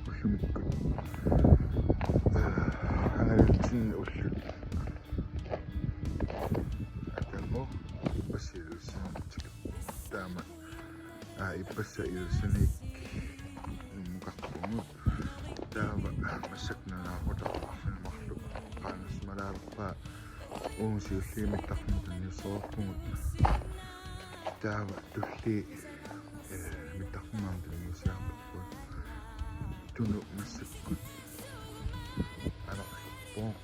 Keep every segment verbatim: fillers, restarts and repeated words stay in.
Ullumikkut. Angalatsinni ullut. Atammo ippassaq Ilulissaniittoq. Taama. Aa, ippassaq Ilulissaniit Nuummukarpugut. Taava massakkut nalaarutaarfimmi marluk qaanasmalaarpaa uunga siulliit mittarfimmut tunniussavarpugut. Taava tulliit, eh, mittarfimmut tunniussiarparput. Tunut massakkut anaqarpoq.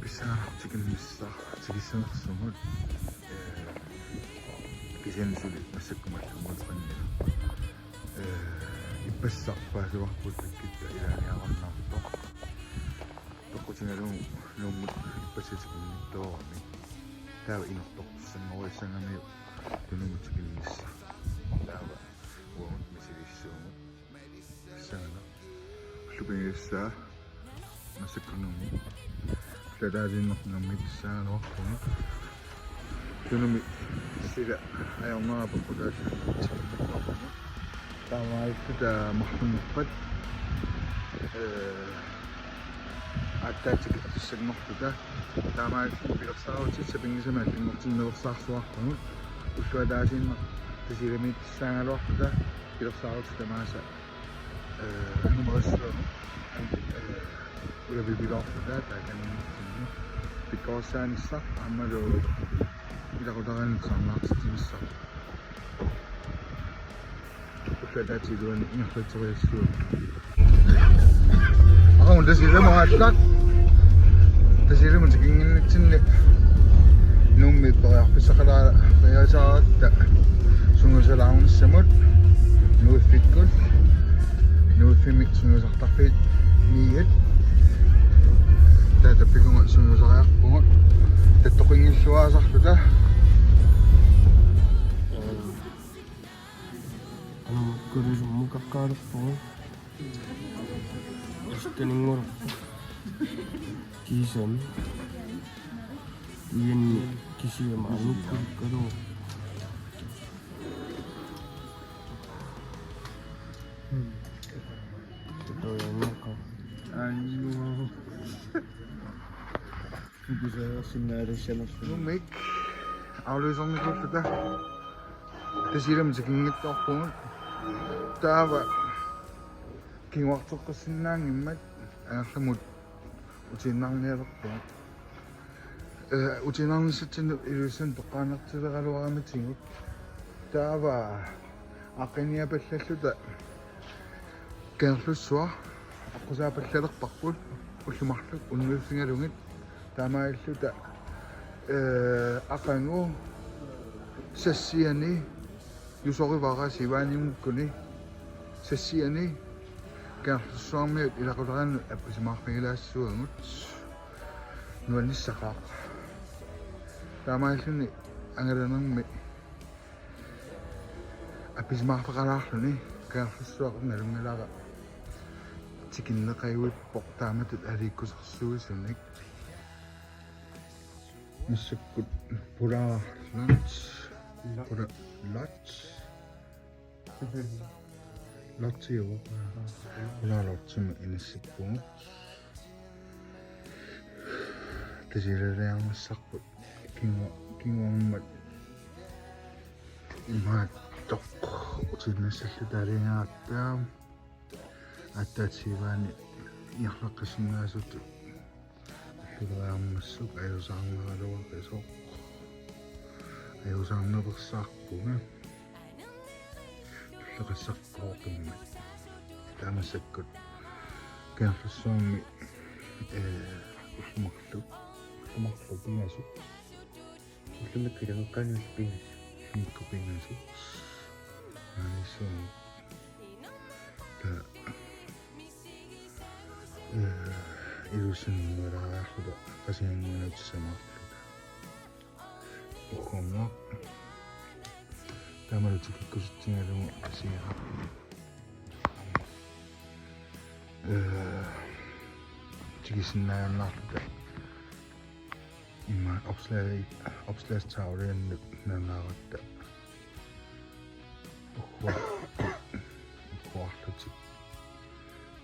Pissanganartoq tikinnissaq, tikissanersumut. Eh, kisianni suli massakkut mallumut panni. Eh, ippassaq paasivarput takkuttut ilaaniarannartoq. Toqqutigalugu Nuummut ippassaq tikinngitsoorami. Taava inertortussanngorissagamiuk Tunumut tikinnissaq. Taava uagut misigissuugut. Pissanganaq. Ullut pingasut massakkut Nuummut. Ullut ataaseq Nuummut pissanganaq. Tunumi sila ajornera pakkutaassaaq. Taamaalilluta marlunnerpaat, eh, aatsaatikittussanngorluta. Taamaalilluta pilersaarutit sapinngisamik allanngortinneqartarsuarpagut. Ullut ataasiinnaq Tasiilamiittussaagaluarluta pilersaarutit tamaasa, eh, numerissuagut. Eh, ulapipiloorluta taakaniinnitsinni. Pikkorissaanissaq aammalu ilaqutariinnut tusarnaartitsinissaq. Ullut ataatsip iluani ingerlatseriassavara. Aqagu Tasiilamut aallak. Tasiilamut tikinnginnitsinni Nuummi periarfissaqalaa-, periarfissaqalaaratta sungiusalaarnissamut Nuuffikkut. Nuuffimmi sungiusartarfiit niit. Taava tappikunga sungiusariarpugut. Tattoqinngilluaasarluta. Anamukkulusummukaqqaalerpugut. Uskaninngulerpugut. Kiisami. Ianni kisiama anukkulukkalugu. Tutorialnaqqa. Ai, no. Nuummik afløserneqarluta. Tasiilamut tikinngitsoorpugut. Taava kinguarteqqissinnaanngimmat angerlamut utiinnarnialerpugut. Eh, utiinnarnissatsinnut Ilulissani toqqaannartileraluaramitigut. Taava aaqqinniapallalluta Kangerlussuaq aqqusaappallalerparput ullut marluk unnuiffigalugit. Taamaalilluta, eh, aqagu sassiani jusorivara Siivaaninngukkuni, sassiani Kangerlussuarmiut ilaqutariinnut appisimaarfigilaassavagut. Nuannissaqaaq. Taamaalilluni angalanermi appisimaarfeqalaarluni Kangerlussuaq nalunngilara tikinneqajuippoq taamatut aliikkusersuisunik. Massakkut Polar Lodge. Polar Lodge. Lodge, joo. Polar Lodgemi inissippugut. Tasiilaliarnissarput kingu-, kinguarmat imaattoq utiinnassalluta aalajangerata. Aatsaat Siivaani ingerlaqqissinnaasutut ulluleriarmassuk ajuusaarneraluaqisoq. Ajuusaarneqassaarpunga. Tulleqassarpara qimmat. Taava massakkut Kangerlussuarmi, eh, ullut marluk. Ullut marluk pingasut. Ullumikkut ilaqutariinnut pingasut. Ullumikkut pingasut. Aalisuu. Taava, eh, Ilulissaniinnguilaariarluta Qasigiannguaniittussamaarluta. Uggornaq. Taamalu tikikkusutsigalugu siaqa. Ee, tikisinnaajunnaarluta. Immaqa opslag-, opslagstavliannut nalunaaratta. Uhuar-, uhuarlutik.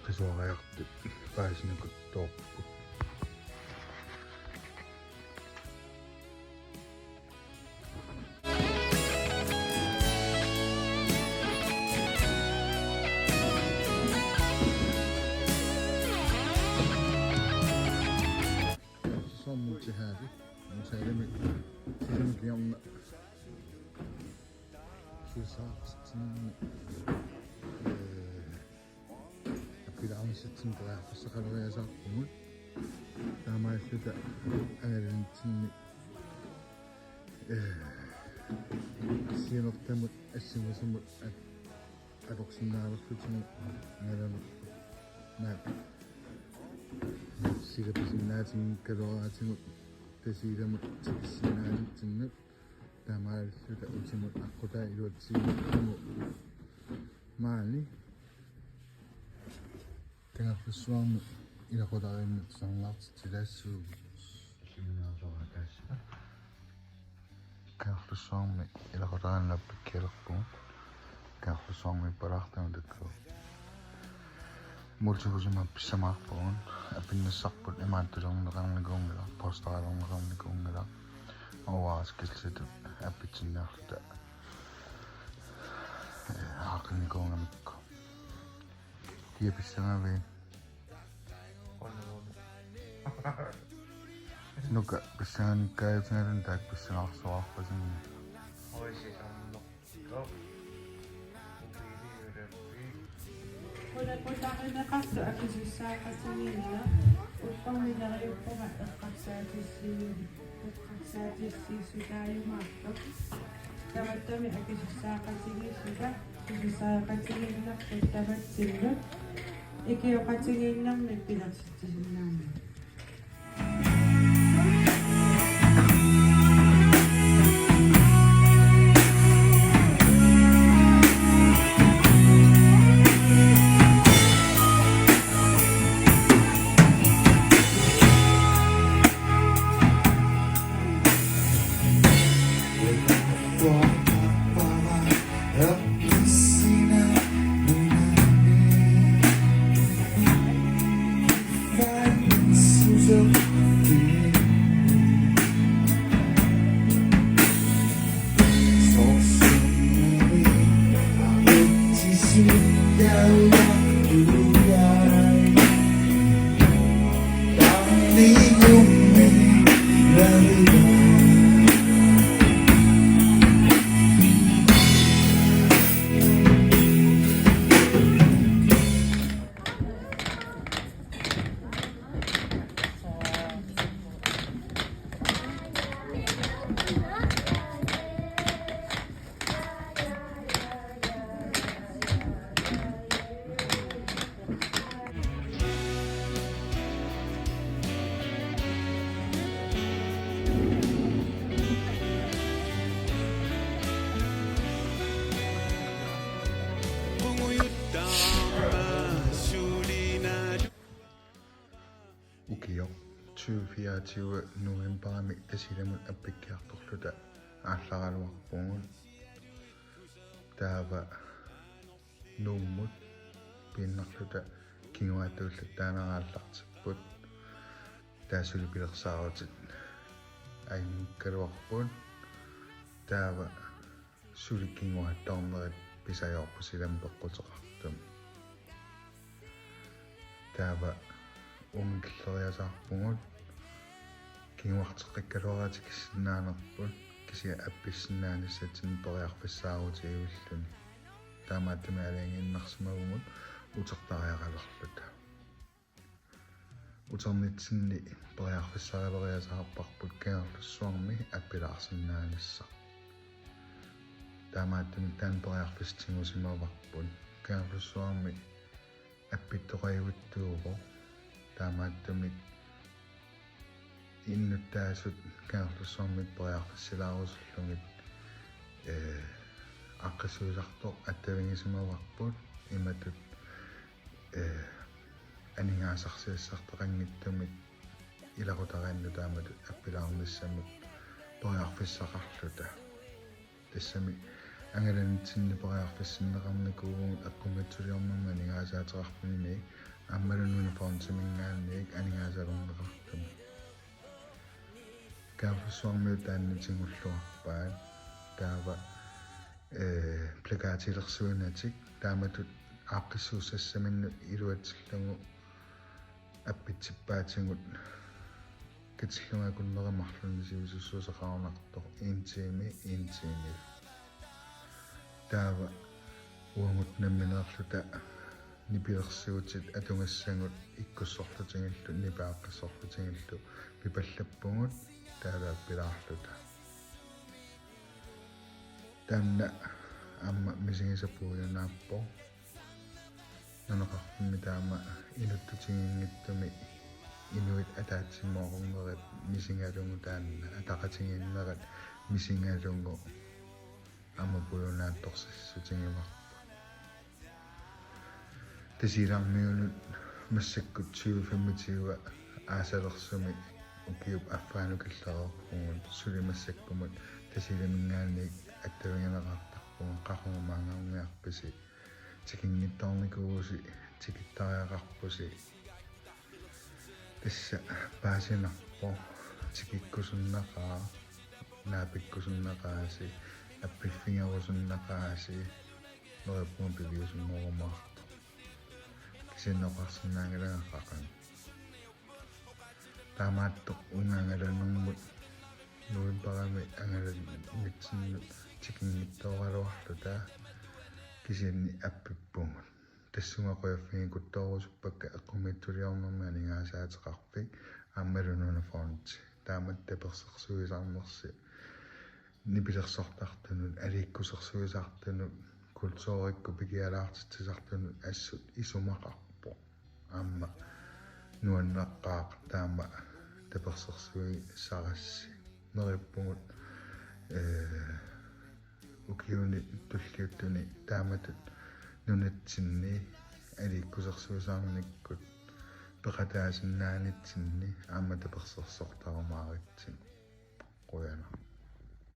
Qisuariartut paasinikut toorput. Soorlu til happy. Nu sagde mit. Til den bjørn. Susaartitsinni, ee, appilaarnissatsinnik periarfissaqaleriasaarpugut. Taamaalilluta angalanitsinni, ee, sianertamut assingusamut at-, atorsinnaanerlutigu angalanerput. Naak silapisinnaatiginngikkaluaraatigut Tasiilamut tikissinnaanitsinnut. Taamaalilluta utimut aqqutaa iluatsiinnarlugu maani. Kangerlussuarmi ilaqutariinnut tusarnaartitsilaassuugut. Siminaarluaraataas. Kangerlussuarmi ilaqutariinnut appikkialerpugut. Kangerlussuarmiippalaartagut taakku. Multihusimik pissamaarpugut, appinnassarput imaattulerneqarnikuunngilaq, posteralerneqarnikuunngilaq, overraskelsitut appitsinniarluta, ee, aaqqinnikuugamikku. Kia pissangavit? Nuka pissangannikkaajutingaluunniit taakku pissangasuarpasinnga. Qulakutarineqartoq akisussaaqatigiinneq, ullormi neriuppunga eqqarsaatissiiu-, eqqarsaatissiissutaajumaartoq. Tamattami akisussaaqatigiissuta, akisussaaqatigiinnerput tamatsinnut, ikioqatigiinnermik pilersitsisinnaanagu. Ukioq tyve fireogtyve novembarimi Tasiilamut appikkiartorluta aallaraluarpugut. Taava Nuummut piinnarluta kinguaattuullattaanera aallartipput. Taava suli pilersaarutit ajunngikkaluarput. Taava suli kinguaattoornerit pisajoorput silami peqquteqartumi. Taava unngilleriasaarpugut. Kinguarteqqikkaluaratik tikissinnaanerput, kisianni appissinnaanissatsinnut periarfissaarutigivilluni. Taamaattumik aalajangiinnarsimavugut utertariaqalerluta. Uternitsinni periarfissaqaleriasaarparput Kangerlussuarmi appilaarsinnaanissaq. Taamaattumik taanna periarfissaq tigusimavarput. Kangerlussuarmi appittoqajuttuuvoq. Taamaattumik innuttaasut Kangerlussuarmit periarfissilaarusullugit, ee, aaqqissuisartoq attavigisimavarput imatut, eh, aningaasarsiassartaqanngitsumik ilaqutariinnut taamatut appilaarnissamut periarfissaqarluta. Tassami angalanitsinni periarfissinneqarnikuuvugut eqqumiitsuliornermi aningaasaateqarfimmik aammalu Nunafondiminngaanniit aningaasalerneqartumik. Kangerlussuarmiut taanna tigulluarpaat. Taava, eh, plakatilersuinatik taamatut aaqqissuussassaminnut iluatsillugu appitsippaatigut katillungakunneri marlunnik sivisussuseqarunartoq en time, en time. Taava uagut nammineerluta nipilersuutit atugassagut ikkussorlutigillu, nipaaqqissorlutigillu pipallappugut taava appilaarluta. Taanna aamma misigisaq puiunaappoq. Nunaqarfimmi taama inuttutiginngitsumi inuit ataatsimoornerit misigalugu taanna ataqatigiinnerat misigalugu aamma puiunaatsorsiissutigivarput. Tasiilaarmiunut massakkut tyve femogtyve aasalersumi ukiup affaanut killereerpugut, suli massakkumut Tasiilaminngaanniit attavigineqartarpugut, qaqugu maanngarniarpisi, tikinngitsoornikuuvusi, tikittariaqarpusi. Tassa paasinarpoq, tikikkusunnaqaaq, naapikkusunnaqaasi, appiffigerusunnaqaasi, neriuppunga piviusunnerumaartoq. Kisianni oqarsinnaanngilara qaqugumut. Taamaattoq uunga angalanermut novembarimi angalanitsinnut tikinngitsooraluarluta, kisianni appippugut. Tassunga qujaffigikkuttoorusuppakka eqqumiitsuliornermi aningaasaateqarfik aammalu Nunafondi. Taamatut tapersersuisarnersi nipilersortartunut, aliikkusersuisartunut, kulturikkut pikialaartitsisartunut assut isumaqarpoq. Aamma nuannaqqaaq taama tapersersuisarassi. Neriuppugut, eh, ukiuni tulliuttuni taamatut nunatsinni aliikkusersuisarnikkut peqataasinnaanitsinni aamma tapersersortarumaaritsi. Qujanaq.